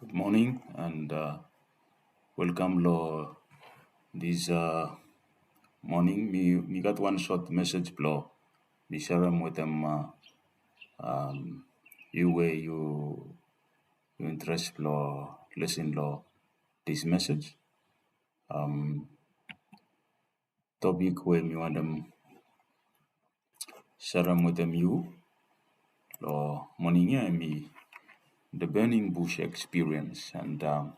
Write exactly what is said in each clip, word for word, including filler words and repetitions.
Good morning and uh, welcome lo this uh, morning. Mi, mi gat wan short message blo mi serem wetem uh, um, yu we yu, yu interest blo listen lo this message. Um, topic we mi wantem serem wetem yu lo moning ya hemi the burning bush experience. And um,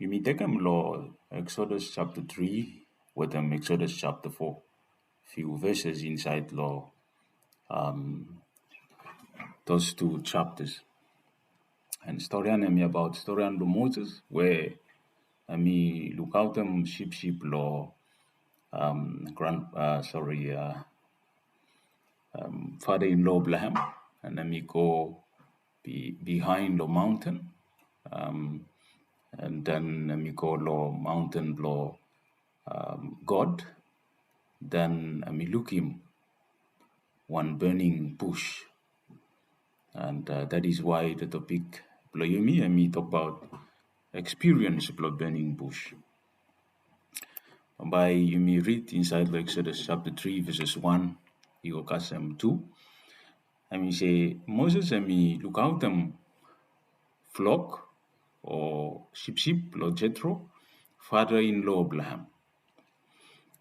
yumi tekem lo Exodus chapter three wetem Exodus chapter four, few verses inside lo um, those two chapters. And storian hemi about storian blo Moses we hemi lukaotem sipsip lo um, grand uh, sorry uh, um, father-in-law blo hem, and hemi go be, behind lo mountain, um, and then hemi go lo mountain blo um, God. Then hemi lukim wan burning bush. And uh, that is why the topic blo yumi hemi tokbaot experience blo burning bush. Bae yumi rid inside lo Exodus chapter three verses one i go kasem two. Hemi se Moses hemi lukaotem flock o sipsip blo Jethro, father-in-law blo hem,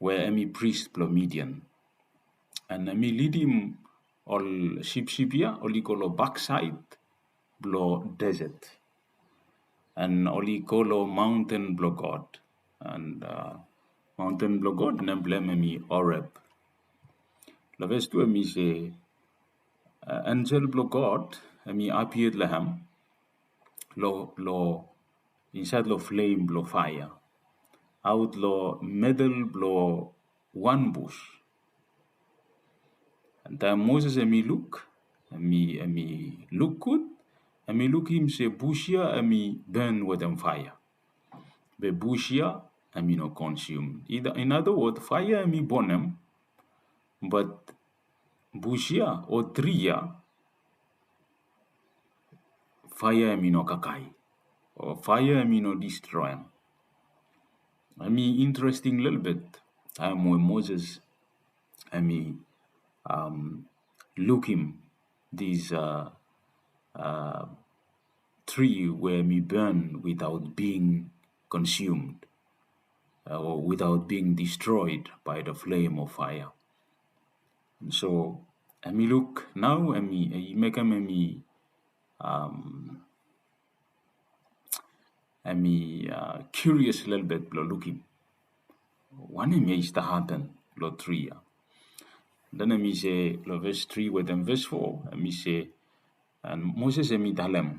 we hemi priest blo Midian. And hemi lidim ol sipsip ya oli go lo bakside blo desert. And oli go lo mountain blo God. And uh, mountain blo God nem blo hem hemi Horeb. Lo verse two hemi se uh, angel blo God hemi appeared lo hem lo, lo inside lo flame blo fire aot lo middle blo wan bush. And taem Moses hemi luk, hemi, hemi luk gud, hemi lukim se bush ya hemi burn wetem fire. Be bush ya hemi no consume. In, in other word, fire hemi bonem, but bush ya o tri ya, fire hemi no kakae, o fire hemi no destroy hem. Hemi interesting lelebet taem we Moses hemi um, lukim this uh, uh, tree we hemi burn without being consumed uh, or without being destroyed by the flame of fire. And so hemi luk nao, hemi, i mekem hemi um, hemi uh, curious lelebet blo lukim wanem ya i stap hapen lo tri ya. Then hemi se lo verse three wetem verse four, hemi se, and Moses hemi talem,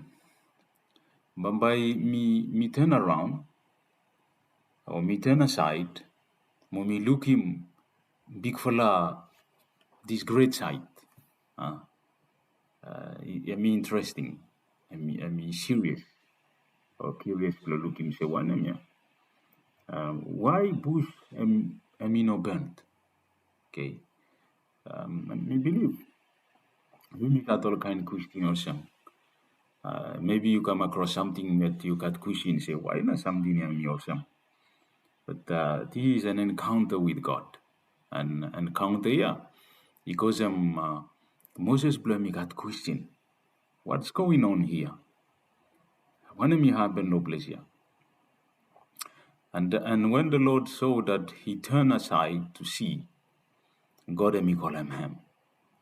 bambae mi, mi turn around o mi turn aside mo mi lukim bigfala this great sight. Uh, uh, hemi interesting, hemi, hemi serious o curious blo lukim se wanem ya. Uh, why bush hem, hemi no burn? Okay. Um, mi bilif yumi gat ol kaen question olsem. Uh, maybe yu come across samting that yu gat question se why nao samting ya hemi olsem. But uh, this is an encounter with God. And encounter ya i kasem uh, Moses blo hem i gat question. What's going on here? Wanem i hapen lo ples ya? And, and when the Lord saw that he turned aside to see, God hemi kolem hem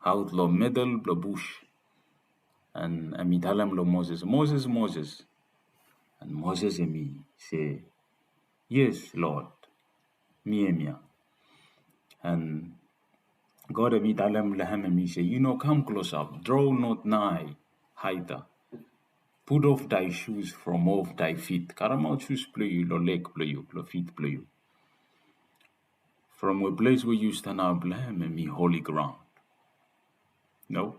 aot lo middle blo bush. And hemi talem lo Moses, Moses, Moses. And Moses hemi se, yes, Lord, mi hemia. And God hemi talem lo hem, hemi se, yu no kam klosap, draw not nigh hither. Put off thy shoes from off thy feet. Karemaot shoes blo yu lo leg blo yu, lo feet blo yu. From we ples we yu stanap lo hem, hemi holy ground. No?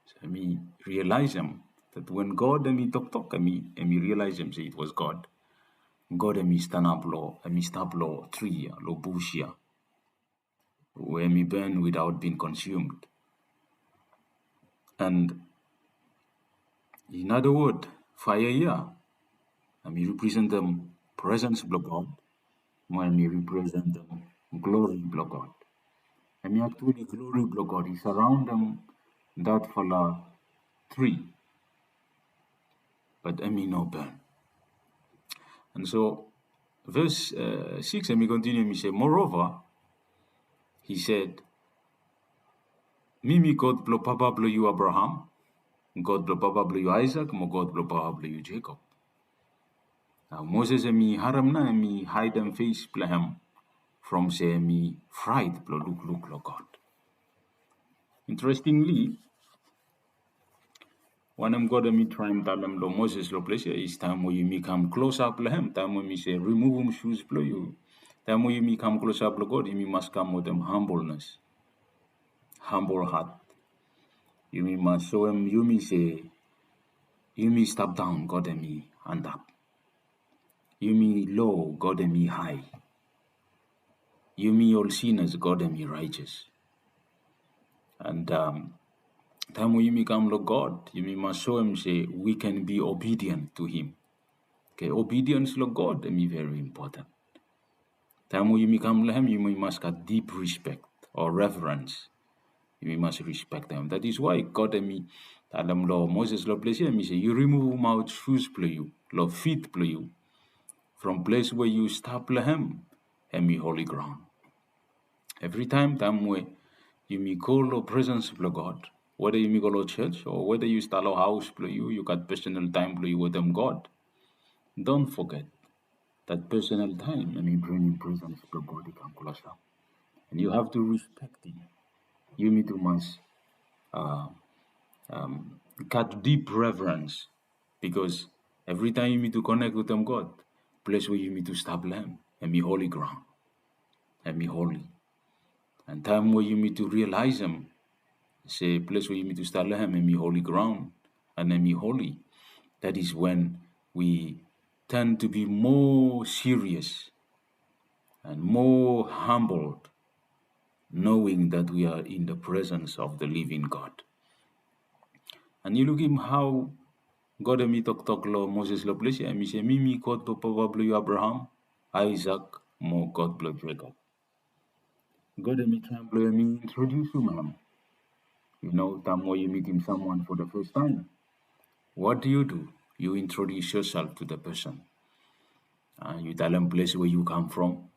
So hemi realizem that when God hemi toktok, hemi, hemi realizem se it was God. God hemi stanap lo, hemi stap lo tri ya, lo bush ya, we hemi burn without being consumed. And in other word, faea ia hemi representem presens blong God, mo hemi representem glori blong God. Hemi actually glori blong God i saraonem datfala tri, but hemi no burn. And so verse uh, six, hemi continue, hemi say, "Moreover, he said, 'Mi mi God blong papa blong yu Abraham, God blong papa blong yu Isaac, mo God blong papa blong yu Jacob.'" Nao Moses hemi harem nao hemi haedem fes blong hem from se hemi fraet blong lukluk long God. Interestingly, wanem God hemi traem talem long Moses long ples ia is taem we yumi kam klosap long hem, taem we hemi se rimuvum sus blong yu, taem we yumi kam klosap long God, yumi mas kam wetem humbleness, humble heart. Yumi mas soem yumi se yumi stap daon, God hemi antap. Yumi low, God hemi hae. Yumi ol sinners, God hemi righteous. And um, taem we yumi kam long God, yumi mas soem se we can be obedient to him. Okay, obedience long God hemi very important. Taem we yumi kam long hem, yumi mas gat deep respect o reverence. Yumi mas rispektem hem. That is why God hemi talem long Moses long ples ia, hemi se, "Yu rimuvumaot sus blong yu long fit blong yu from ples we yu stap long hem, hemi holi graon." Evritaem, taem we yumi go long presens blong God, weda yumi go long jos o weda yu stap long haos blong yu, yu gat personal taem blong yu wetem God, don't forget that personal taem hemi bringim presens blong God i kam klosap. And you have to respect him. Yumi tu mas uh, um, gat deep reverence, because evritaem yumi tu connect wetem God, ples we yumi tu stap long hem, hemi holi graon, hemi holi. And taem we yumi tu realize hem se ples we yumi tu stap long hem, hemi holi graon and hemi holi, that is when we tend to be more serious and more humbled, knowing that we are in the presence of the living God. And yu lukim hao God hemi toktok long Moses long ples ia, hemi se, "Mi mi God blong papa blong yu Abraham, Isaac, mo God blong Jacob." God hemi traem blong hemi introdiusim hem. You know, taem we yu mitim someone for the first time, what do you do? You introduce yourself to the person. Uh, yu talem ples we yu kam from.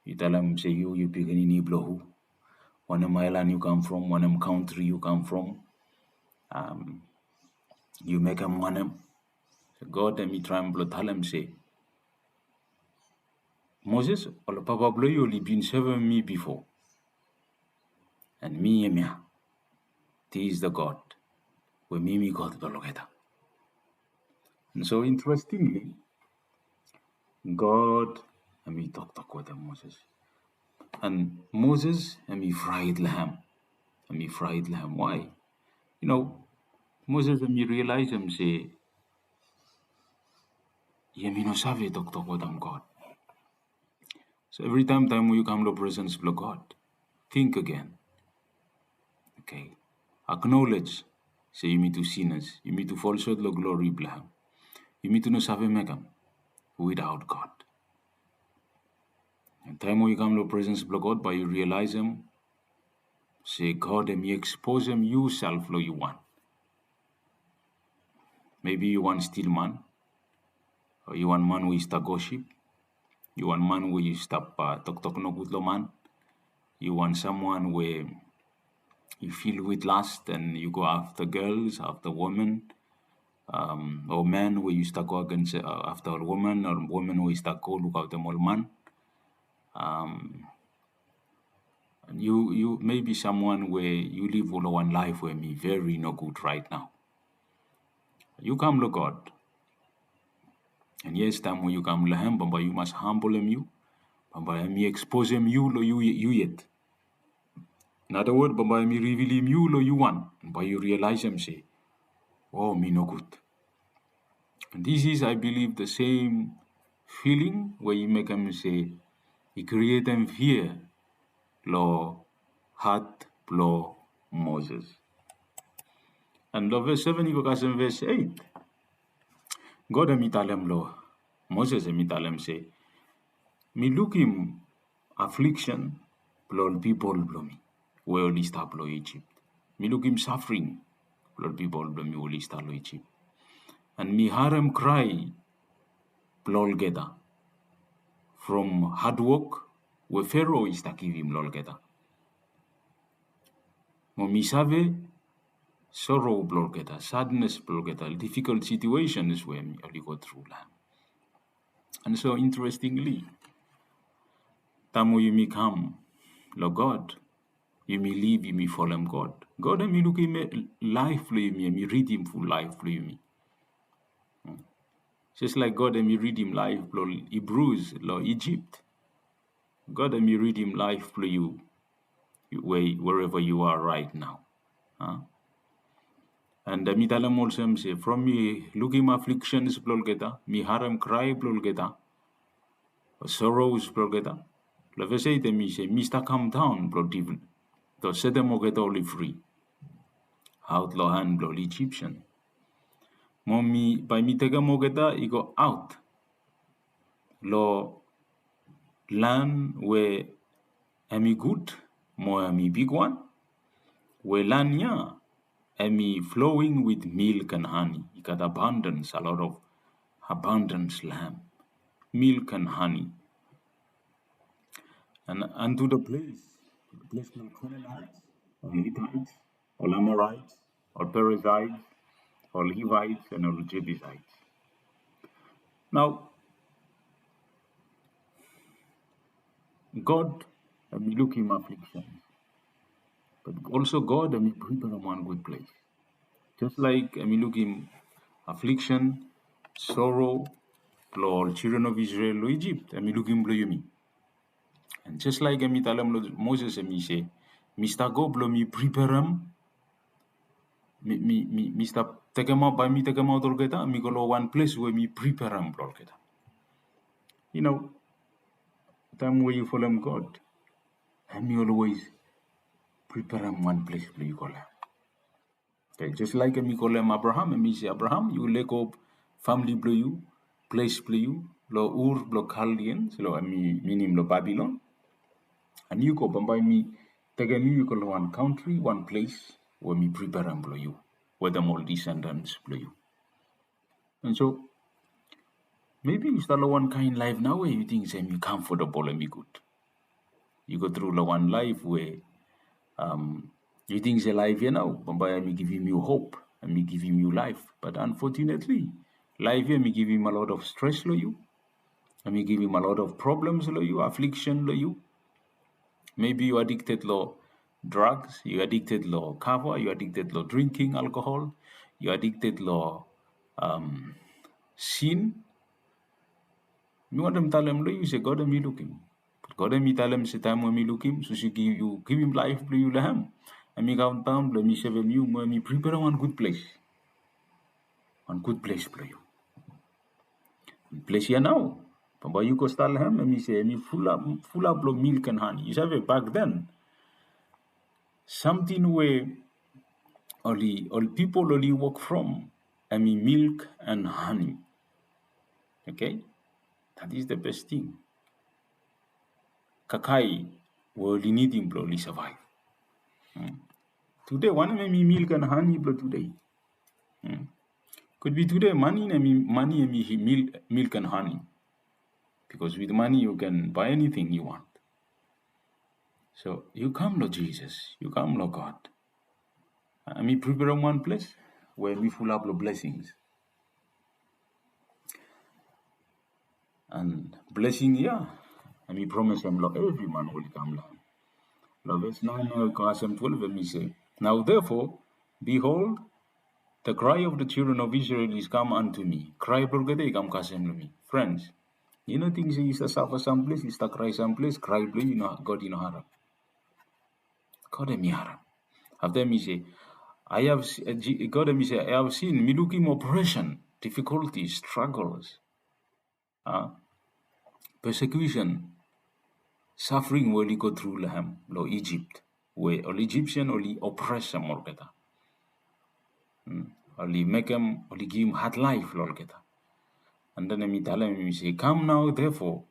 Yu talem se yu, yu pikinini blong hu. Wanem aelan yu kam from, wanem kantri yu kam from. Um, yu mekem wanem. So God hemi traem blong talem se, "Moses, ol papa blong yu oli bin sevem mi bifo. And mi hemia. This is the God we mi mi God blong olgeta." And so interestingly, God hemi toktok wetem Moses. And Moses hemi fraet long hem. Hemi fraet long hem. Why? You know, Moses hemi realize hem se yumi no save toktok wetem God. So evritaem, taem we yu kam long presens blong God, think again. Okay. Acknowledge se yumi tu sinners, yumi tu fall short long glori blong hem. Yumi tu no save mekem without God. And taem we yu kam long presens blong God, bae yu realize hem se God hemi exposem yuself long yu wan. Maybe yu wan stil man, o yu wan man we yu stap gosip, yu wan man we yu stap uh, toktok nogud long man, yu wan someone we yu feel with lust and yu go after girls, after women, um, o man we yu stap go against uh, after ol woman, o woman we yu stap go lukaotem ol man. Um, yu, yu maybe someone we yu liv long wan laef we hemi very nogud right now. Yu kam long God. And yes, taem we yu kam long hem, bambae yu mas hambolem yu. Bambae hemi exposem yu long yu, yu yet. In other words, bambae hemi rivilim yu long yu wan. Bae yu realizem se, o, mi nogud. And this is, I believe, the same feeling we i mekem se i krietem fia long hat blong Moses. And long ves seven i go kasem ves eight. God hemi talem lo Moses, hemi talem se, mi lukim affliction blo ol pipol blo mi we oli stap lo Egypt. Mi lukim suffering blo ol pipol blo mi we oli stap lo Egypt. And mi harem krai blo olgeta from hard work we Pharaoh i stap givim lo olgeta. Mo mi save sorrow blo olgeta, sadness blo olgeta, difficult situations we oli go through lo hem. And so interestingly, taem we yumi kam lo God, yumi live, yumi folem God, God hemi lukim laef blo yumi, hemi ridim ful laef blo yumi. Just like God hemi ridim laef blo Hebrews lo Egypt, God hemi ridim laef blo yu, wherever you are right now. And mi talem olsem se, from mi lukim afflictions blo olgeta, mi harem krai blo olgeta, sorrows blo olgeta, lo ves eit hemi se, mi stap kamdaon blo setem olgeta oli fri aot lo han blo ol Egyptian. Mo mi, bae mi tekem olgeta i go aot lo lan we hemi gud mo hemi bigwan, we lan ia hemi flowing with milk and honey. I gat abundance, a lot of abundance lo hem, milk and honey. And unto the place, the place blo Canaanites, ol Hittites, ol Amorites, ol Perizzites, ol Hivites, and ol Jebusites. Nao God hemi lukim affliction, but also God hemi preparem wan gud ples. Just like hemi lukim affliction, sorrow blo ol children of Israel lo Egypt, hemi lukim blo yumi. And just like hemi talem lo Moses, hemi se, mi stap go blo mi preparem, mi, mi, mi, mi stap tekemaot, bae mi tekemaot olgeta, mi go lo wan ples we mi preparem blo olgeta. You know, taem we yu folem God, hemi always preparem wan ples blo yu go lo hem. Okay, just like hemi kolem Abraham, hemi se, Abraham, yu lego famili blo yu, ples blo yu, lo Ur blo Chaldeans, lo, hemi minim lo Babilon. And yu go, bambae mi tekem yu, yu go lo wan kantri, wan ples we mi preparem blo yu, wetem ol descendants blo yu. And so, maybe yu stap lo wan kaen laef nao we yu ting se hemi comfortable, hemi gud. Yu go tru lo wan laef we, um, yu ting se laef ia nao, bambae hemi givim yu hope, hemi givim yu laef. But unfortunately, laef ia hemi givim a lot of stress lo yu. Hemi givim a lot of problems lo yu, affliction lo yu. Maybe yu addicted lo drugs, yu addicted lo kava, yu addicted lo drinking alcohol, yu addicted lo, um, sin. Mi wantem talem lo yu se God hemi lukim. God hemi talem se taem we hemi lukim, sapos yu gi-, yu givim laef blo yu lo hem, hemi kamdaon blo hemi sevem yu, mo hemi preparem wan gud ples. Wan gud ples blo yu. Ples ia nao, bambae yu go stap lo hem, hemi se, hemi fulap, fulap lo milk and honey. Yu save, back then, samting we oli, ol pipol oli wok from, hemi milk and honey. Okay? That is the best thing. Kakae we oli nidim blo oli survive. Hmm. Tede, wanem hemi milk and honey blo tede? Hmm. Could be tede, mane hemi, mane hemi hi-, mil-, milk and honey. Because with money you can buy anything you want. So yu kam lo Jisas, yu kam lo God. Hemi preparem wan ples we hemi fulap lo blessings. And blessing ia, hemi promesem lo evri man we oli kam lo hem. Lo ves naen, lo kasem twelve, hemi se, "Now therefore, behold, the cry of the children of Israel is come unto me." Krae blo olgeta i kam kasem lo mi. Friends, yu no ting se yu stap safa samples, yu stap krae samples, krae blo yu i no, God i no harem. God hemi harem. Afta hemi se, I have se-, eh, Je-, God hemi se, I have seen, mi lukim oppression, difficulties, struggles, ah, persecution, suffering we oli go tru lo hem, lo Egypt, we ol Egyptian oli oppressem olgeta. Hmm. Oli mekem, oli givim hard life lo olgeta. And then hemi talem, hemi se, "Come now, therefore,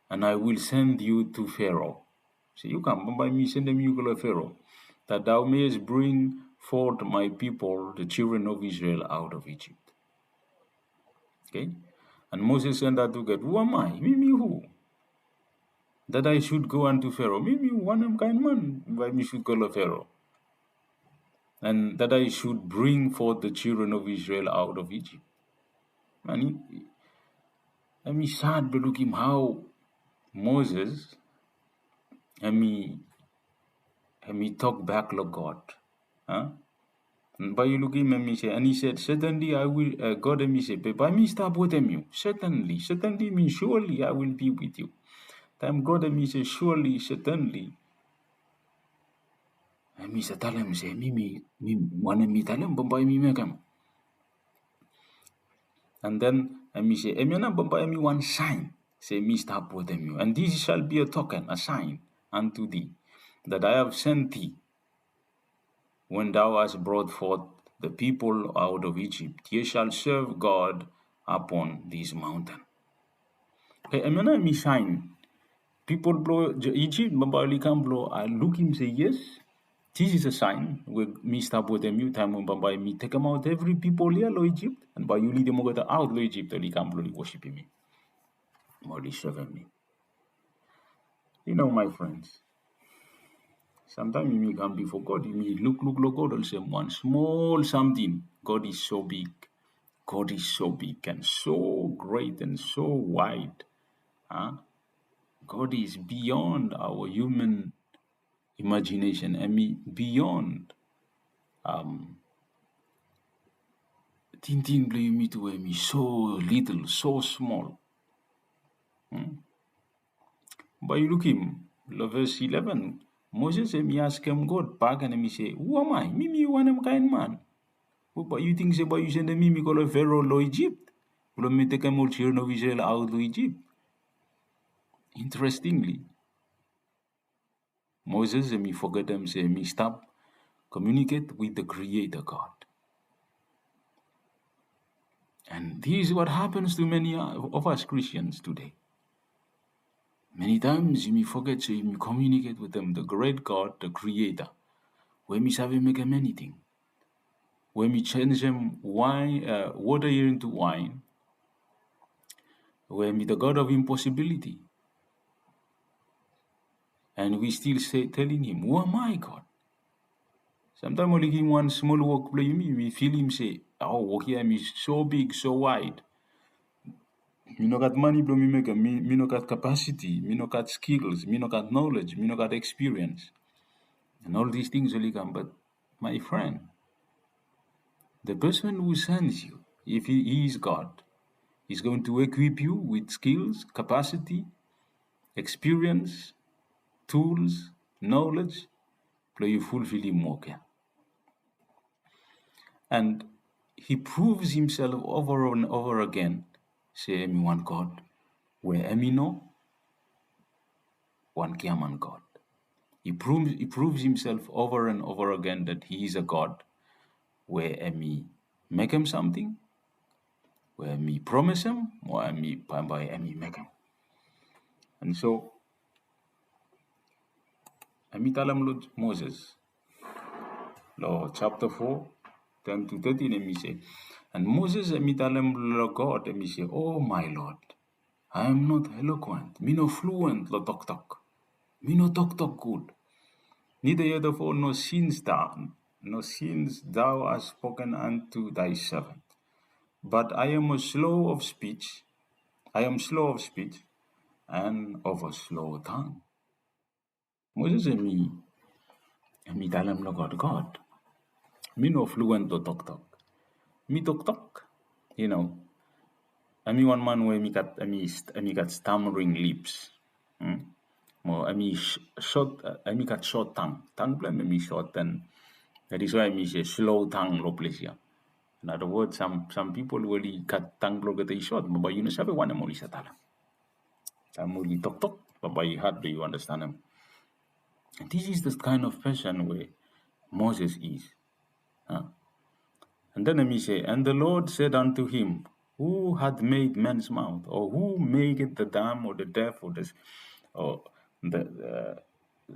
and I will send you to Pharaoh." Se, "Yu kam, bambae mi sendem yu go long Pharaoh, that thou mayest bring forth my people, the children of Israel, out of Egypt." Okay? And Moses said unto God, "Who am I? Mi mi hu, that I should go unto Pharaoh? Mi mi wanem kaen man bae mi should go long Pharaoh, and that I should bring forth the children of Israel out of Egypt?" And hemi, hemi sad blong lukim hao Moses hemi, hemi tokbak long God. Bae yu lukim, hemi se, "And he said, Certainly I will," God hemi se, "Be bae mi stap wetem yu." Certainly, certainly means surely I will be with you. Taem God hemi se surely, certainly, hemi save talem se mi, mi, mi, wanem mi talem bambae mi mekem. And then hemi se, "Hemia nao bambae hemi wan saen se mi stap wetem yu. And this shall be a token, a sign unto thee, that I have sent thee. When thou hast brought forth the people out of Egypt, ye shall serve God upon this mountain." Okay, hemia nao hemi saen. Pipol blong Egypt bambae oli kam blong lukim se, "Yes, this is a sign we mi stap wetem yu taem we bambae mi tekemaot evri pipol ia long Egypt, and bae yu lidim olgeta aot long Egypt, oli kam blong oli wosipim mi, mo oli sevem mi." You know, my friends, samtaem yumi kam bifo God, yumi lukluk long God olsem wan smol samting. God is so big. God is so big and so great and so wide. God is beyond our human imagination. Hemi beyond tingting blong yumi tu, hemi so little, so smol. Bae yu lukim long ves eleven, Moses hemi askem God bak and hemi se, "Who am I? Mi mi wanem kaen man? Bae yu ting se bae yu sendem mi mi go long Pharaoh long Egypt blong mi tekem ol children of Israel aot long Egypt?" Interestingly, Moses hemi fogetem se hemi stap communicate with the Creator God. And this is what happens to many of us Christians today. Many times yumi foget se yumi communicate wetem the great God, the Creator, we hemi save mekem anything, we hemi jenjem wine, uh, water into wine, we hemi the God of impossibility. And we still say, telling him, "Who am I, God?" Samtaem oli givim wan smol wok blong yumi, yumi filim se, "Oh, wok ia hemi so big, so wide. Mi no gat mane blong mi mekem, mi, mi no gat capacity, mi no gat skills, mi no gat knowledge, mi no gat experience." And all these things oli kam, but my friend, the person who sends you, if he, he is God, is going to equip you with skills, capacity, experience, tools, knowledge, blong yu fulfilim wok ia. And he proves himself over and over again se hemi wan God we hemi no wan giaman God. He proves, he proves himself over and over again that he is a God we hemi mekem samting, we hemi promesem, we hemi, bambae hemi mekem. And so hemi talem long Moses long chapter four, ten to thirteen, hemi se, and Moses hemi talem long God, hemi se, "Oh my Lord, I am not eloquent." Mi no fluent long toktok. Mi no toktok gud. "Neither heretofore nor since thou, nor since thou hast spoken unto thy servant. But I am a slow of speech, I am slow of speech and of a slow tongue." Moses hemi, hemi talem long God, "God, mi no fluent long toktok. Mi toktok, you know, hemi wan man we hemi gat, hemi gat stammering lips. Mo hemi sot, hemi gat sot tang. Tang blong hem hemi sot, and that is why hemi se slow tang long ples ia." In other words, some, some pipol we oli gat tang blong olgeta i sot, bambae yu no save wanem oli save talem. Taem oli toktok, bambae i had blong yu andastanem. And this is the kind of person we Moses is. And then hemi se, and the Lord said unto him, Who had made man's mouth? Or who made the dumb or the deaf or the, or the, uh,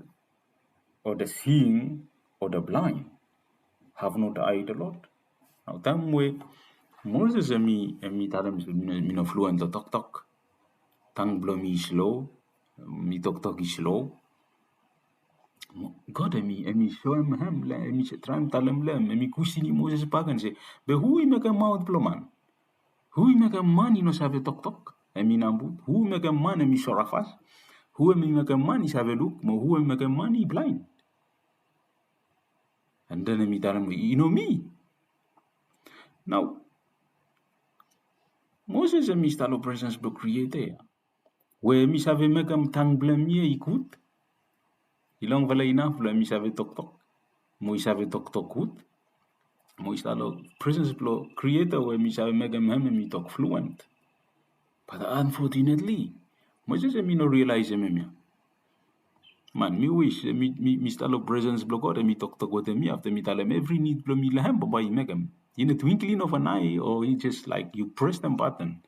or the seeing or the blind? Have not I the Lord? Nao taem we Moses hemi, hemi talem se mi no, mi no fluent lo toktok, tang blo mi i slo, mi toktok i slo. God hemi, hemi soem hem lo hem, hemi traem talem lo hem, hemi kwestinim Moses bakegen se, be hu i mekem maot blo man? Hu i mekem man i no save toktok, hemi nambut? Hu i mekem man hemi sorafas? Hu hemi mekem man i save luk, mo hu hemi mekem man i blaen? And then hemi talem, i no mi. Nao Moses hemi stap lo presens blo Creator ia, we hemi save mekem tang blo hem ia i gud. I longfala inaf blo hemi save toktok, mo i save toktok gud, mo i stap lo presens blo Creator we hemi save mekem hem hemi tok fluent. But unfortunately, Moses hemi no rialaesem hemia. Man, mi wis mi, mi, mi stap lo presens blo God, hemi toktok wetem mi, afta mi talem evri nid blo mi lo hem, bambae i mekem. In a twinkling of an eye, or he just like, you press the button.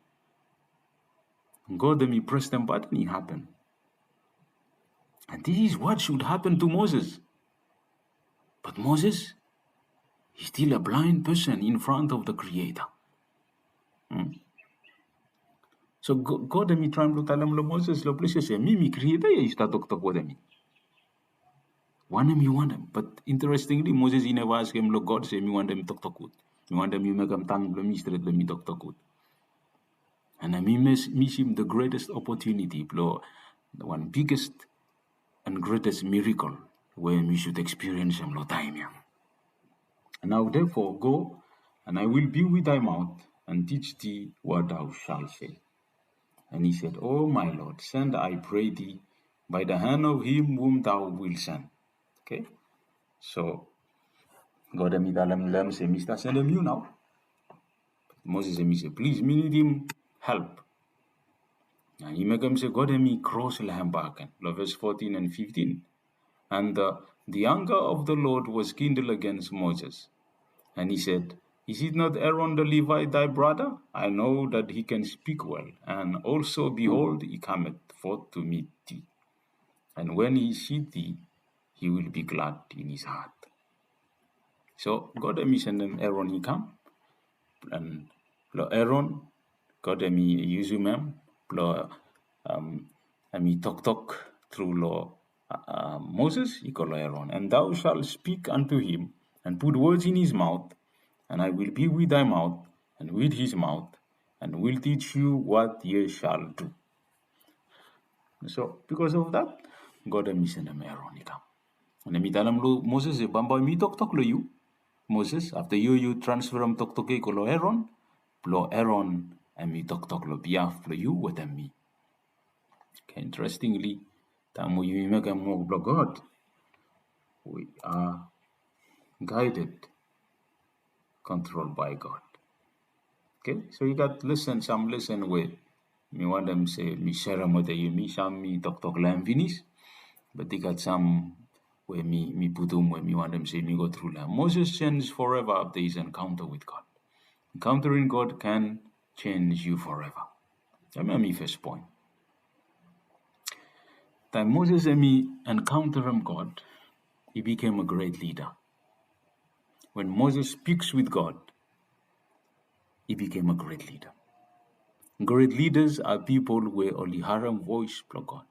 God hemi press the button, i hapen. And this is what should happen to Moses. But Moses is still a blind person in front of the Creator. So God hemi traem lo talem lo Moses lo ples ia se, mi, mi Creator ia, yu stap toktok wetem mi. Wanem yu wantem? But interestingly, Moses i neva askem lo God se, mi wantem toktok gud. Mi wantem yu mekem tang blo mi stret blo mi toktok gud. And hemi misim the greatest opportunity blo wan biggest and greatest miracle we mi should experience hem lo taem ia. Now therefore go, and I will be with thy mouth, and teach thee what thou shalt say. And he said, O my Lord, send, I pray thee, by the hand of him whom thou wilt send. Okay? So God hemi talem lo hem se, mi stap sendem yu nao. Moses hemi se, plis, mi nidim help. And i mekem se God hemi kros lo hem bakegen lo ves fotin and fiftin. And the, the anger of the Lord was kindled against Moses. And he said, Is it not Aaron the Levite thy brother? I know that he can speak well, and also, behold, he cometh forth to meet thee. And when he seeth thee, he will be glad in his heart. So God hemi sendem Aaron i kam, and lo Aaron, God hemi yusum hem blo, um, hemi toktok tru lo, uh, Moses i go lo Aaron. And thou shalt speak unto him, and put words in his mouth, and I will be with thy mouth, and with his mouth, and will teach you what ye shall do. So because of that, God hemi sendem Aaron i kam. And hemi talem lo Moses se, bambae mi toktok lo yu, Moses, afta yu, yu transferem toktok ia i go lo Aaron, blo Aaron hemi toktok lo behalf blo yu wetem mi. Okay, interestingly, taem we yumi mekem wok blo God, we are guided, controlled by God. Okay, so i gat lesen, sam lesen we mi wantem se mi serem wetem yumi. Sam mi toktok lo hem finis, but i gat sam we mi, mi putum we mi wantem se mi go tru lo hem. Moses changed forever after his encounter with God. Encountering God can change you forever. Hemia hemi fes poen. Taem Moses hemi encounterem God, he became a great leader. When Moses speaks with God, he became a great leader. Great leaders are people we oli harem voes blo God,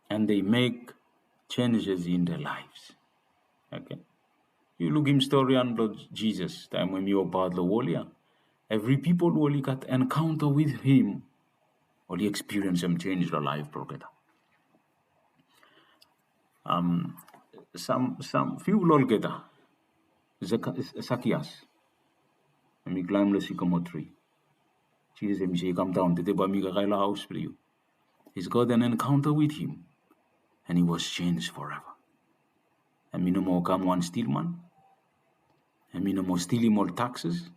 and they make changes in their lives. Okay. Yu lukim storian blo Jisas, taem we hemi wokbaot lo wol ia, evri pipol we oli gat encounter with him, oli ekspiriensem jenis lo laef blo olgeta. Um, sam, sam fiu lo olgeta, Zaka-, Sakias, hemi klaem lo sycamore tree. Jisas hemi se, kam daon, tede bae mi kakae lo haos blo yu. He's got an encounter with him, and he was changed forever. Hemi no moa kam wan stilman. Hemi no moa stilim ol taxes.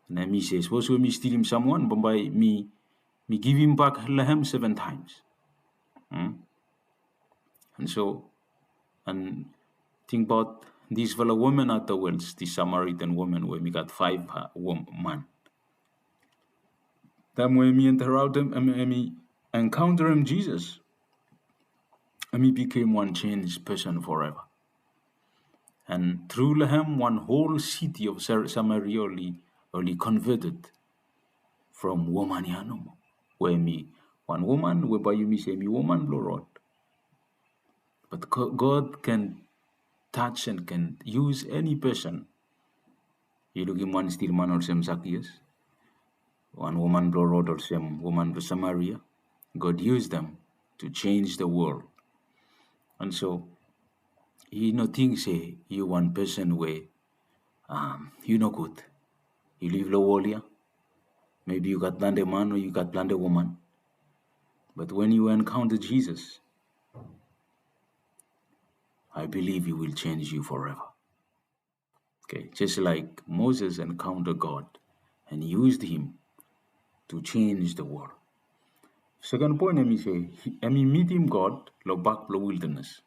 And hemi se, sapos we mi stilim samwan, bambae mi, mi givim bak lo hem seven times. Hmm? And so, and tingbaot Disfala woman at the wells, this Samaritan woman we hemi gat faef man. Taem we hemi encounterem Jisas, hemi bikam wan changed person forever. And tru long hem, wan hol city of Samaria oli converted from woman ia nomo. We hemi wan woman we bae yumi se hemi woman blong rod. But God can touch and can use any person. Yu lukim wan stilman olsem Zacchaeus, wan woman blong rod olsem woman blong Samaria. God use them to change the world. And so, yu no ting se yu wan person we yu nogud. Yu liv long wol ia. Maybe yu gat plante man o yu gat plante woman. But when you encounter Jesus, I believe he will change you forever. Okay, just like Moses encountered God and used him to change the world. Second point, hemi se, hemi mitim God long bak blong wilderness.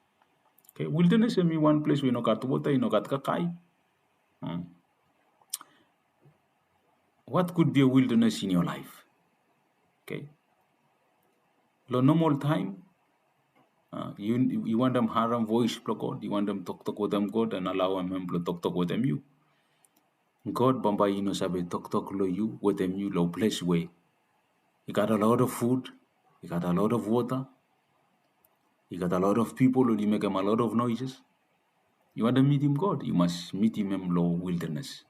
Okay, wilderness hemi wan ples we i no gat wota, i no gat kakae. What could be a wilderness in your life? Okay. Long normal taem, yu wantem harem voes blong God, yu wantem toktok wetem God and alaoem hem blong toktok wetem yu. God bambae i no save toktok long yu, wetem yu long ples we i gat a lot of food, i gat a lot of wota, i gat a lot of pipol oli mekem a lot of noises. Yu wantem mitim God, yu mas mitim hem long wilderness.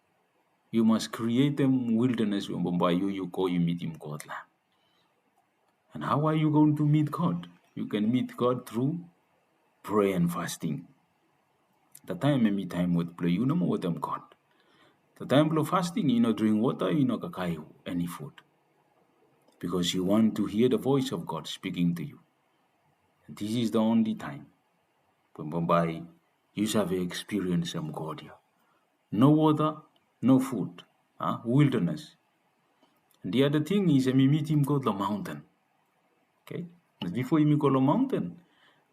Yu mas krietem wilderness we bambae yu, yu go yu mitim God long hem. And how are you going to meet God? You can meet God through prayer and fasting. Taem ia hemi taem we blong yu nomo wetem God. Taem blong fasting, yu no dring wota, yu no kakae eni food. Because you want to hear the voice of God speaking to you. And this is the only time we bambae yu save ekspiriensem God ia. No wota, no food, wilderness. And the other thing is, hemi mitim God long maonten. Okay? Bifo yumi go long maonten,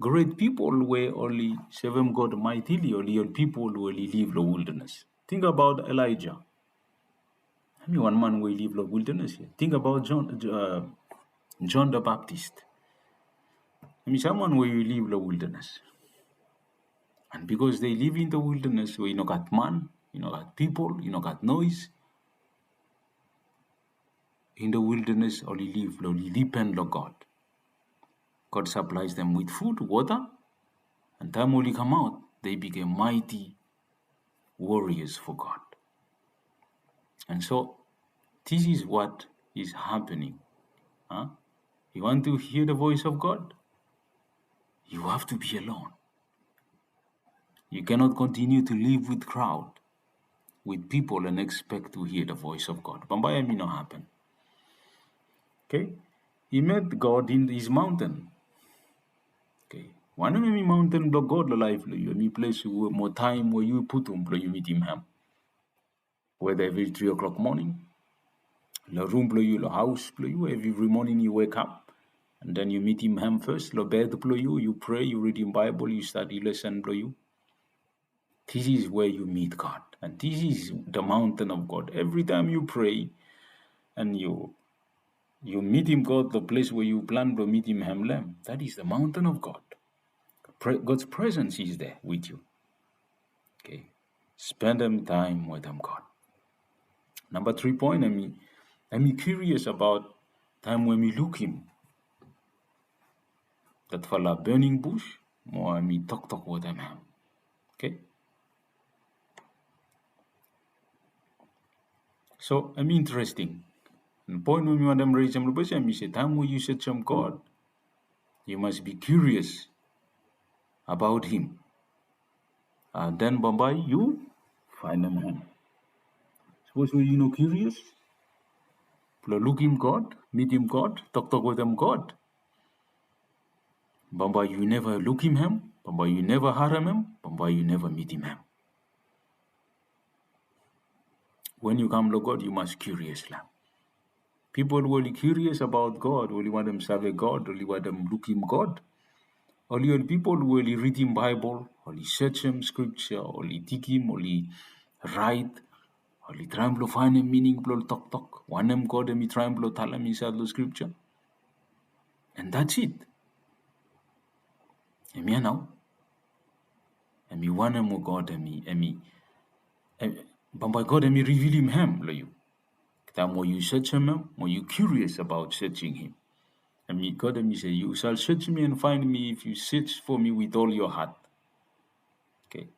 great pipol we oli sevem God maetili, oli ol pipol we oli liv long wilderness. Tingbaot Elijah. Hemi wan man we i liv long wilderness ia. Tingbaot John, John the Baptist. Hemi samwan we i liv long wilderness. And because they live in the wilderness we i no gat man, i no gat pipol, i no gat noes, in the wilderness oli liv blong oli dipen long God. God supplies them with food, wota, and taem oli kamaot, they became mighty warriors for God. And so, this is what is happening. You want to hear the voice of God? You have to be alone. You cannot continue to live with crowd, with people, and expect to hear the voice of God. Bambae hemi no hapen. Okay? He met God in his mountain. Okay. Wanem hemi maonten blong God long laef blong yu? Hemi ples mo taem we yu putum blong yu mitim hem. Whether evri three o'clock moning, long rum blong yu, long haos blong yu, evri moning yu wekap, and then yu mitim hem fes long bed blong yu, yu prea, yu ridim Baebol, yu stadi lesen blong yu. This is where you meet God, and this is the mountain of God. Evri taem yu prea and yu, yu mitim God long ples we yu plan blong mitim hem long hem, that is the mountain of God. God's presence is there with you. Okay. Spendem taem wetem God. Namba tri poen, hemi, hemi curious abaot taem we hemi lukim datfala burning bush mo hemi toktok wetem hem. Okay? So hemi interesting. And poen we mi wantem resem long ples ia hemi se taem we yu sejem God, you must be curious about him. And then bambae yu faenem hem. Sapos we yu no curious blong lukim God, mitim God, toktok wetem God, bambae yu neva lukim hem, bambae yu neva harem hem, bambae yu neva mitim hem. Wen yu kam long God, yu mas curious long hem. Pipol we oli curious abaot God, oli wantem save God, oli wantem lukim God, Oli ol pipol we oli ridim Baebol, oli sejem skripja, oli digim, oli raet, oli traem blong faenem mining blong ol toktok wanem God hemi traem blong talem insaed long skripja. And that's it. Hemia nao. Hemi wanem we God hemi, hemi, bambae God hemi rivilim hem long yu. Taem we yu sejem hem, we yu curious about searching him. Hemi, God hemi se, "You shall search me and find me if you search for me with all your heart." Okay.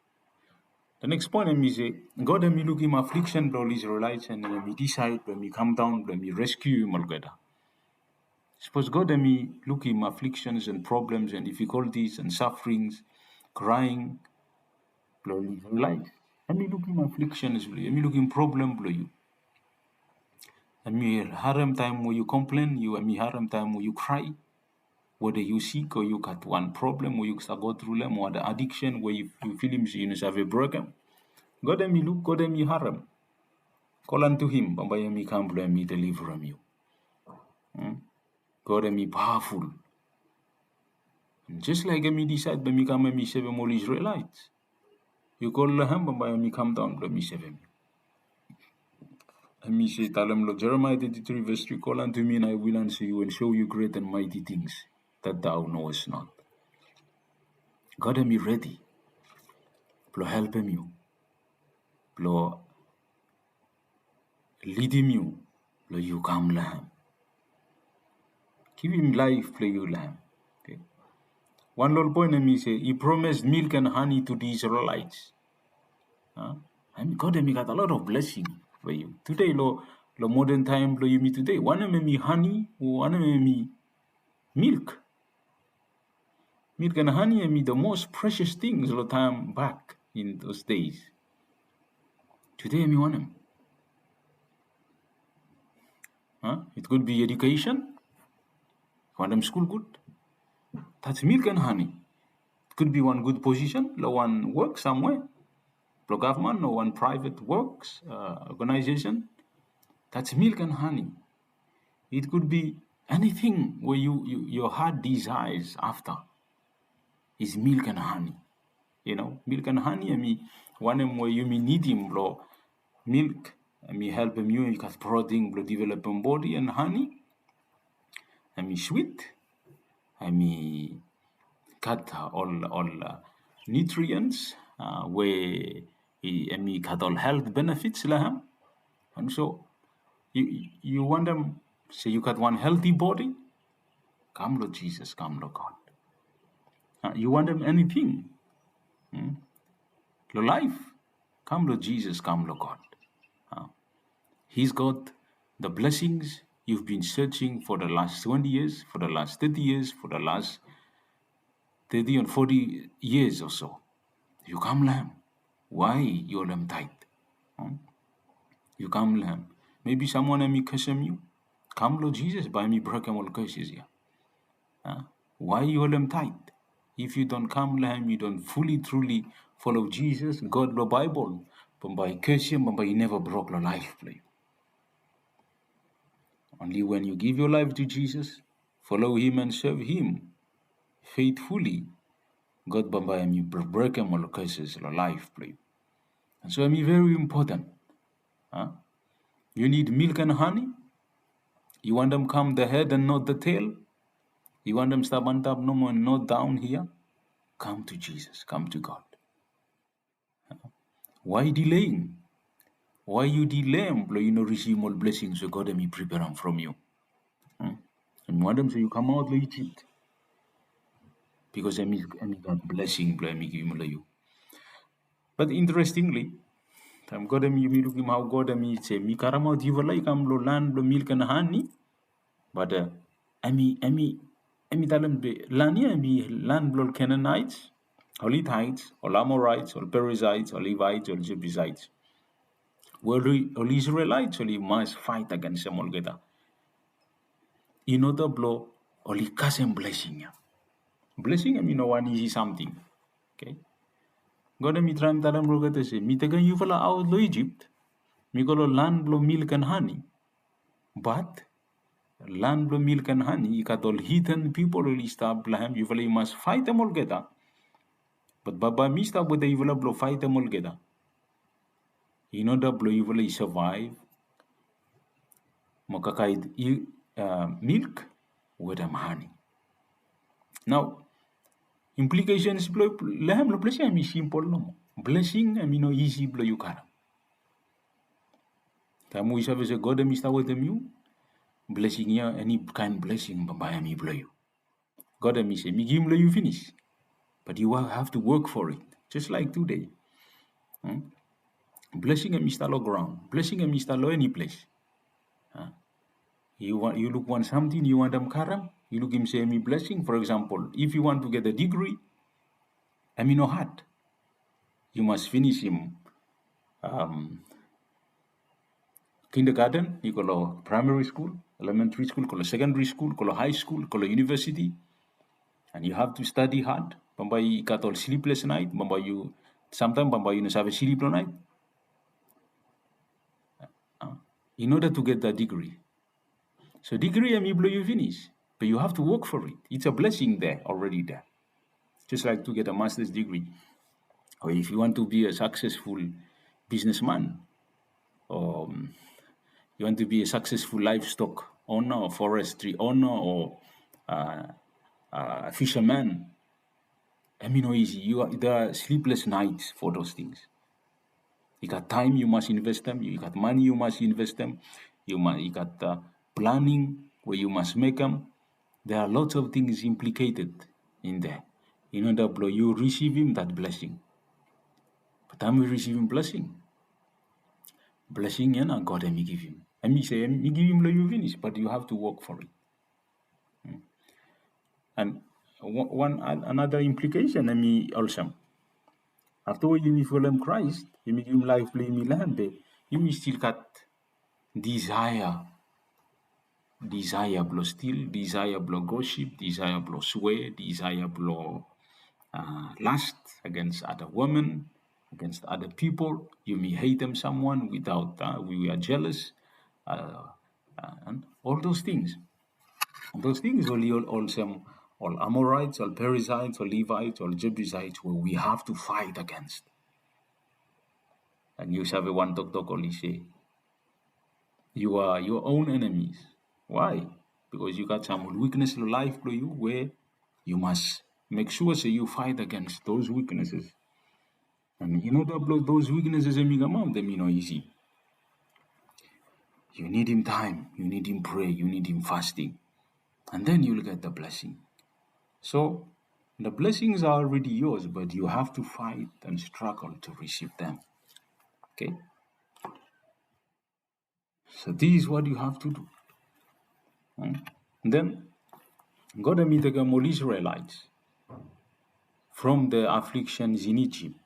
The next point hemi se, God hemi lukim affliction blong ol Israelites and hemi decide blong hemi kam daon blong hemi rescuem olgeta. Sapos God hemi lukim afflictions and problems and difficulties and sufferings, crying blong ol Israelites, hemi lukim afflictions blong yu, hemi lukim problem blong yu. Hemi harem taem we yu komplen, yu, hemi harem taem we yu krae. Weda yu sik o yu gat wan problem we yu save go tru long hem, o wan addiction we yu, yu filim se yu no save brekem. God hemi luk, God hemi harem. Call unto him, bambae hemi kam blong hemi deliverem yu. Hmm? God hemi pawaful. And just like hemi decide blong hemi kam hemi sevem ol Israelites. Yu call long hem, bambae hemi kam daon blong hemi sevem yu. Hemi se, talem long Jeremiah thirty-three verse three, "Call unto me and I will answer you and show you great and mighty things that thou knowest not." God hemi redi blong helpem yu, blong lidim yu, blong yu kam long hem. Givim laef blong yu long hem. Okay. Wan long ol poen hemi se, he promised milk and honey to the Israelites. Huh? Hemi, God hemi gat a lot of blessing for you. Today, long, long modern taem blong yumi today, wanem hemi honey, o wanem hemi milk. Milk and honey hemi the most precious things long taem back in those days. Today hemi wanem? Huh? It could be education. Wantem skul gud. That's milk and honey. It could be wan gud position long wan work somewhere, blong gavman o wan private works, uh, organization. That's milk and honey. It could be anything we yu, yu, your heart desires after is milk and honey. You know, milk and honey, hemi wanem we yumi nidim blong milk, hemi helpem yu, yu gat protein blong developem bodi, and honey, hemi swit, hemi gat ol, ol, uh, nutrients, uh, we i, hemi gat ol health benefits long hem. And so, yu, yu wantem se yu gat wan healthy bodi? Kam long Jisas, kam long God. Uh, yu wantem anything, hmm, long laef? Kam long Jisas, kam long God. Uh, he's got the blessings you've been searching for the last twenty years, for the last thirty years, for the last thirty and forty years or so. Yu kam long hem. Why yu holem taet? Hmm? Yu kam long hem. Maybe someone hemi kesem yu. Kam long Jisas, bae hemi brekem ol curses ia. Huh? Why yu holem taet? If yu don't kam long hem, yu don't fully, truly follow Jesus, God blong Baebol, bambae curse ia, bambae i neva brok long laef blong yu. Only when you give your life to Jesus, follow him and serve him faithfully, God bambae hemi br-, brekem ol curses long laef blong yu. And so hemi very important. Huh? You need milk and honey? Yu wantem kam the head and not the tail? Yu wantem stap antap nomo and not down here? Come to Jesus, come to God. Why delaying? Why yu delay blong yu no risivim ol blessings we God hemi preperem from yu? Hmm? Hemi wantem se yu kamaot long Egypt. Because hemi, hemi gat blessing blong hemi givim long yu. But interestingly, taem God hemi, yumi lukim hao God hemi se, "Mi karemaot yufala i kam long land blong milk and honey." But, uh, hemi, hemi, hemi talem be land ia hemi land blong ol Canaanites, ol Hittites, ol Amorites, ol Perizzites, ol Hivites, ol Jebusites. We ol, ol Israelites oli mas faet agensem olgeta. In order blong oli kasem blessing ia. Blessing hemi no wan isi samting. Okay? God hemi traem talem long olgeta se, "Mi tekem yufala aot long Egypt, mi go long land blong milk and honey. But Lan blong milk and honey, i gat ol heathen pipol oli stap long hem. Yufala i mas faetem olgeta. Bat bambae mi stap wetem yufala blong faetem olgeta in order blong yufala i survive mo kakae milk wetem honey. Nao, implications blong hem long ples ia hemi simpol nomo. Blessing hemi no isi blong yu karem. Taem we yu save se God hemi stap wetem yu, blessing ia, eni kaen blessing bambae hemi blong yu. God hemi se mi givim long yu finis, but you have to work for it, just like today. Blessing hemi stap long graon, blessing hemi stap long eni ples. Yu luk wan samting yu wantem karem, yu lukim se hemi blessing. For example, if you want to get a degree, hemi no had. Yu mas finisim kindergarten i go long primary school, elementary school, go long secondary school, go long high school, go long university. And you have to study hard. Bambae i gat ol sleepless night, bambae yu, samtaem bambae yu no save slip long naet in order to get that degree. So degree hemi blong yu finis, but you have to work for it. It's a blessing there, already there. Just like to get a master's degree. Or if you want to be a successful businessman, or you want to be a successful livestock owner or forestry owner or a fisherman, hemi no isi. There are sleepless nights for those things. I gat taem yu mas investem, i gat mane yu mas investem, i gat planning we yu mas mekem. There are lots of things implicated in there in order blong yu risivim that blessing. Bat taem yu risivim blessing, blessing ia nao God hemi givim. Hemi se hemi givim long yu finis, but you have to work for it. And one another implication hemi olsem, afta we yumi folem Kraes, yumi givim laef blong yumi long hem, be yumi stil gat desire, desire blong stil, desire blong gossip, desire blong swea, desire blong lust against other women, against other people. Yumi hatem someone without, we are jealous, and all those things. Those things oli olsem ol Amorites, ol Perizzites, ol Levites, ol Jebusites we we have to fight against. And yu save wan toktok oli se, you are your own enemies. Why? Because yu gat sam ol weakness long laef blong yu we yu mas mek sua se yu fight against those weaknesses. And in order blong those weaknesses hemi kamaot, hemi no isi. Yu nidim taem, yu nidim prea, yu nidim fasting. And then you'll get the blessing. So the blessings are already yours, but you have to fight and struggle to receive them. Okay? So this is what you have to do. Then God hemi tekem ol Israelites from the afflictions in Egypt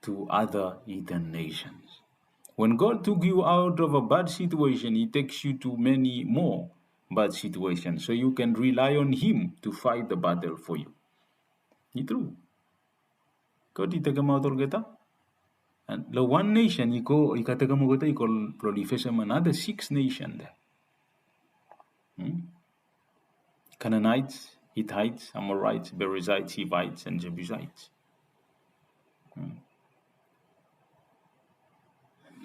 to other heathen nations. When God took you out of a bad situation, He takes you to many more bad situations, so you can rely on Him to fight the battle for you. I tru. God i tekemaot olgeta. And long wan nation i go, i gat tekemaot olgeta, i go blong oli fesem another six nation there. Canaanites, Hittites, Amorites, Perizzites, Hivites, and Jebusites.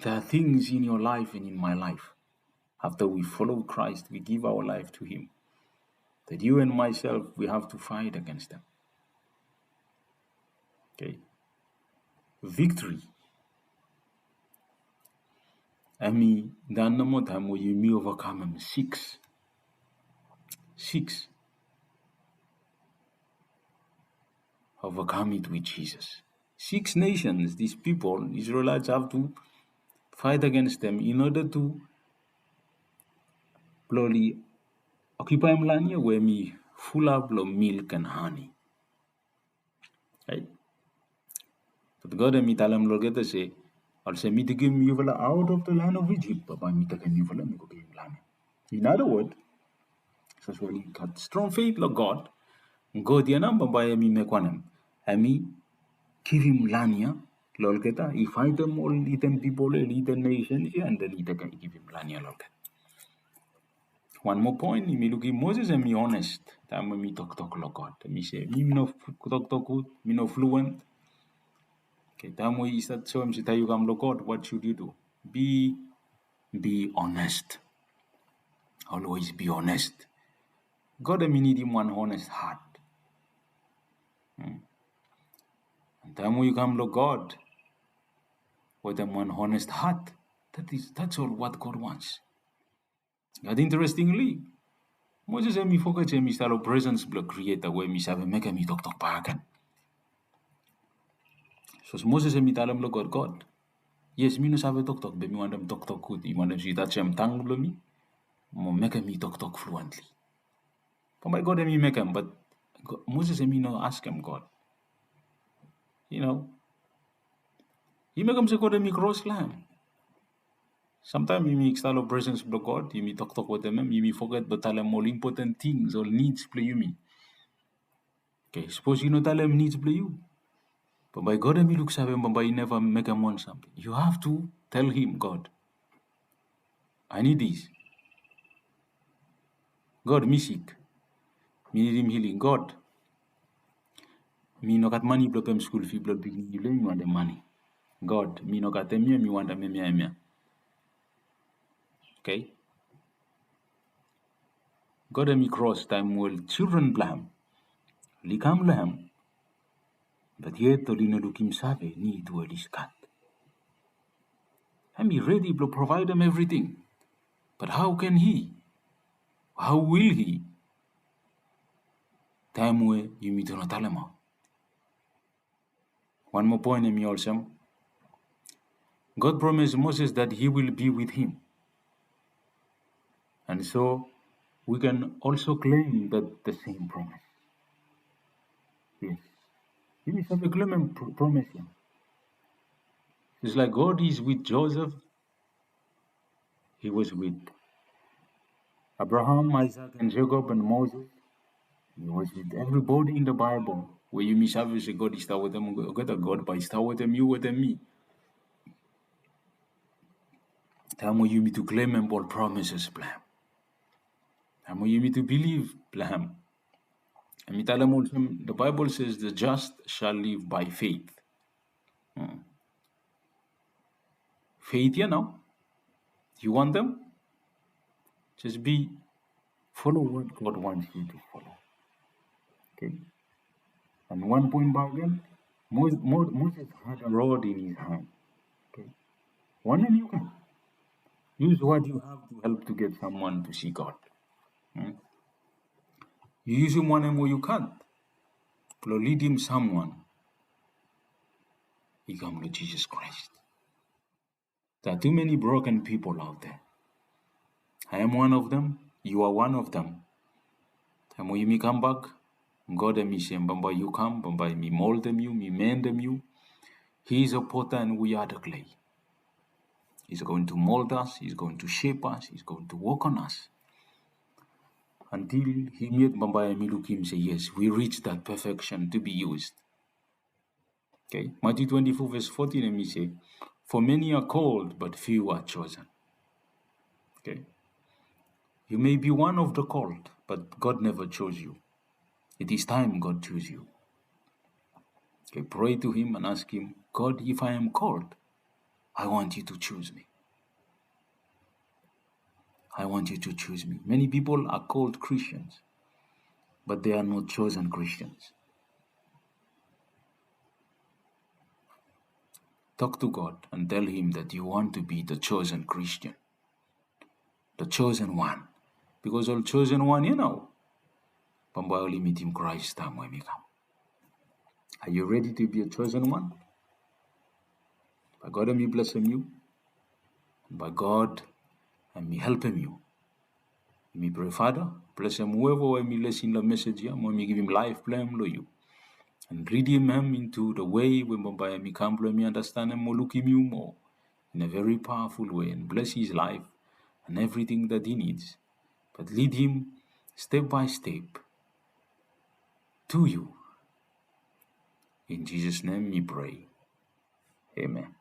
There are things in your life and in my life. After we follow Christ, we give our life to Him, that you and myself, we have to fight against them. Okay? Victory hemi done nomo taem we yumi overcome hem. Six. Six. Overcome it with Jesus. Six nations, these people, Israelites have to fight against them in order to blong oli occupy hem lan ia we hemi fulap long milk and honey. Right? But God hemi talem long olgeta se, olsem mi tekem yufala out of the land of Egypt, bambae mi tekem yufala mi go givim lan ia. In other word, sapos oli gat strong faith long God, God ia nao bambae hemi mek wanem? Hemi givim lan ia long olgeta. I faetem ol heathen pipol, ol heathen nations ia, and then i tekem, i givim lan ia long olgeta. Wan moa poen, yumi lukim Moses hemi honest taem we hemi toktok long God. Hemi se, mi no toktok gud, mi no fluent. Okay, taem we i stat soem se taem yu kam long God, what should you do? Be, be honest. Always be honest. God hemi nidim wan honest hat. Hmm. And taem we yu kam long God wetem wan honest hat, that is, that's all what God wants. But interestingly, Moses hemi foget se hemi stap long presence blong Creator we hemi save mekem i toktok bakegen. So Moses hemi talem long God, God, yes, mi no save toktok, be mi wantem toktok gud. Mi wantem se yu tajem tang blong mi mo mekem mi toktok fluently. Bambae God hemi mekem, but Moses hemi no askem God. You know, i mekem se God hemi kros long hem. Samtaem yumi stap long presence blong God, yumi toktok wetem hem, yumi foget blong talem ol important things, ol needs blong yumi. Okay, sapos yu no talem needs blong yu, bambae God hemi luksave, bambae i neva mekem wan samting. You have to tell him, God, I need this. God, mi sik. Mi nidim healing. God, mi no gat mane blong pem skul fi blong pikinini blong mi, mi wantem mane. God, mi no gat hemia, mi wantem hemia, hemia. Okay? God hemi kros taem we ol children blong hem oli kam long hem, but yet oli no lukim save nid we oli gat. Hemi redi blong provaedem everything. But how can he? How will he? Taem we yumi tu no talemaot. Wan moa poen hemi olsem, God promise Moses that he will be with him. And so we can also claim that the same promise. Yes. Yumi save klemem promise ya. It's like God is with Joseph. He was with Abraham, Isaac, and Jacob, and Moses. He was with everybody in the Bible. We yumi save se God i stap wetem olgeta, God bae i stap wetem yu, wetem mi. Taem we yumi tu klemem ol promises blong hem. Taem we yumi tu bilif blong hem. Hemi talem olsem, the Bible says, the just shall live by faith. Hmm. Faith ya nao. Yu wantem? Just be, follow what God wants you to follow. Okay? And wan poen bakegen, Moses had a rod in his hand. Okay? Wanem yu gat? Use what you have to help to get someone to see God. Hmm? Yu yusum wanem we yu gat blong lidim someone i kam long Jesus Christ. There are too many broken people out there. I am one of them. You are one of them. Taem we yumi kambak, God hemi se bambae yu kam, bambae mi moldem yu, mi mendem yu. He is a potter and we are the clay. He's going to mold us, he's going to shape us, he's going to work on us. Until him yet bambae hemi lukim se, yes, we reach that perfection to be used. Okay, Matthew twenty-four verse fourteen, hemi se, for many are called, but few are chosen. Okay. You may be one of the called, but God never chose you. It is time God choose you. Okay, pray to him and ask him, God, if I am called, I want you to choose me. I want you to choose me. Many people are called Christians, but they are not chosen Christians. Talk to God and tell him that you want to be the chosen Christian, the chosen one. Because ol chosen one ya nao, bambae oli mitim Christ taem we hemi kam. Are you ready to be a chosen one? Bae God hemi blesem yu. Bae God hemi helpem yu. Yumi prea, Father, blesem whoever we hemi lisin long message ya, mo hemi givim laef blong hem long yu. And ridim hem into the way we bambae hemi kam blong hemi andastanem mo lukim yu moa in a very powerful way, and bless his life and everything that he needs. But lead him step by step to you. In Jesus' name we pray. Amen.